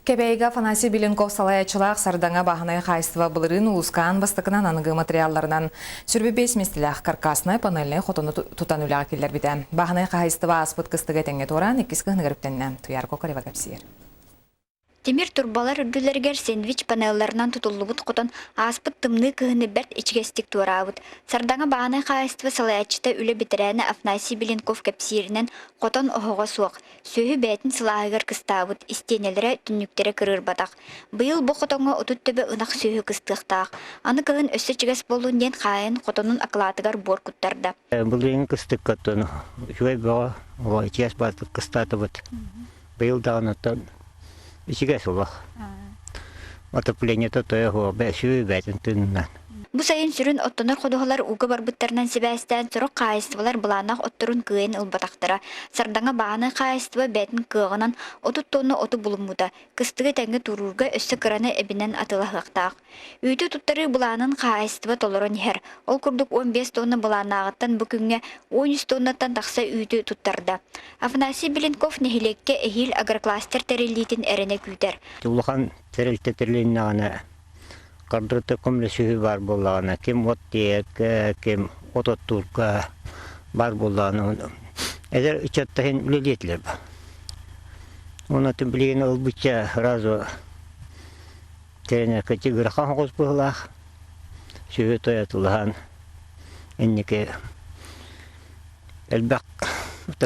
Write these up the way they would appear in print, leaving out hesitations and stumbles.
Кэбээйигэ Афанасий Беленков салайааччылаах Сардаҥа бааһынай хаһаайыстыба былырыын улууска аан бастакынан аныгы материалларынан 25 миэстэлээх каркаснай панельнай хотону тутан үлэҕэ киллэрбитэ. Бааһынай хаһаайыстыба ааспыт кыстыга этэҥҥэ туораан иккис кыһыныгар үктэннэ. Туйаар Кокарева кэпсиир. Тимир турбалар үрдүлэригэр сэндвич панелларынан тутуллубут хотон ааспыт тымныы кыһыны бэрт ичигэстик туораабыт. Сардаҥа бааһынай хаһаайыстыба салайааччыта үлэ бэтэрээнэ Афанасий Беленков кэпсииринэн, хотон оһоҕо суох. Сүөһү бэйэтин сылааһыгар кыстаабыт, истиэнэлэрэ, түннүктэрэ кырыырбатах. Быйыл бу хотоҥҥо 30 төбө ынах сүөһү кыстыахтаах. Аны кыһын өссө ичигэс буоллун диэн хаайан хотонун акылаатыгар буор куттарда. Былырыын кыстыкка оттон үчүгэй бөҕө, ичигэс баартык кыстаатыбыт. Быйыл даҕаны оттон ичигэс олох. Отоплениета тойо суох, сүөһү бэйэтин тыынынан. Бу сайын сүрүн оттонор ходуһалар ууга барбыттарынан сибээстээн сорох хаһаайыстыбалар былааннаах отторун кыайан ылбатахтара. Сардаҥа бааһынай хаһаайыстыба бэйэтин кыаҕынан 30 тонна оту булуммута. Кыстыгы тэҥҥэ туруурга өссө кыраны эбинэн атыылаһыахтаах. Үүтү туттарыы былаанын хаһаайыстыба толорон иһэр. Ол курдук 15 тонна былааннааҕыттан бу күҥҥэ 13 тоннаттан тахса үүтү туттарда. Афанасий Беленков нэһилиэккэ эһиил агрокластер тэриллиитин эрэнэ күүтэр. Улахан тэрилтэ тэрилиннэҕинэ Хардырыта көмөлөсүһүү баар буоллаҕына, ким от тиэйэргэ, ким от оттуурга баар буоллаҕына, эдэр ыччаттар иһин үлэлиэ этилэр ба. Уонна билигин ылбычча сразу тэринэргэ ыарахан соҕус быһыылаах, сүөһү тойотулаһан инники элбэх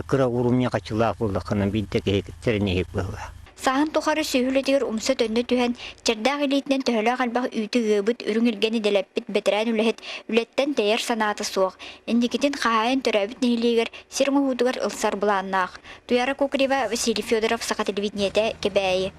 кыра уурумньу хаччылаах буоллаххына биирдэ киһи тэриниһик быһыылаах. Сааһын тухары сүөһү үлэтигэр умса төннө түһэн, чэрдээх илиитинэн төһөлөөх элбэх үүтү ыабыт, үрүҥ илгэни дэлэппит бэтэрээн үлэһит үлэттэн тэйэр санаата суох. Инникитин хаһаайын төрөөбүт нэһилиэгэр сир оҥоһуутугар ылсар былааннаах. Туяра Кукрева, Василий Федоров, Саха телевидениетэ, Кэбээйи.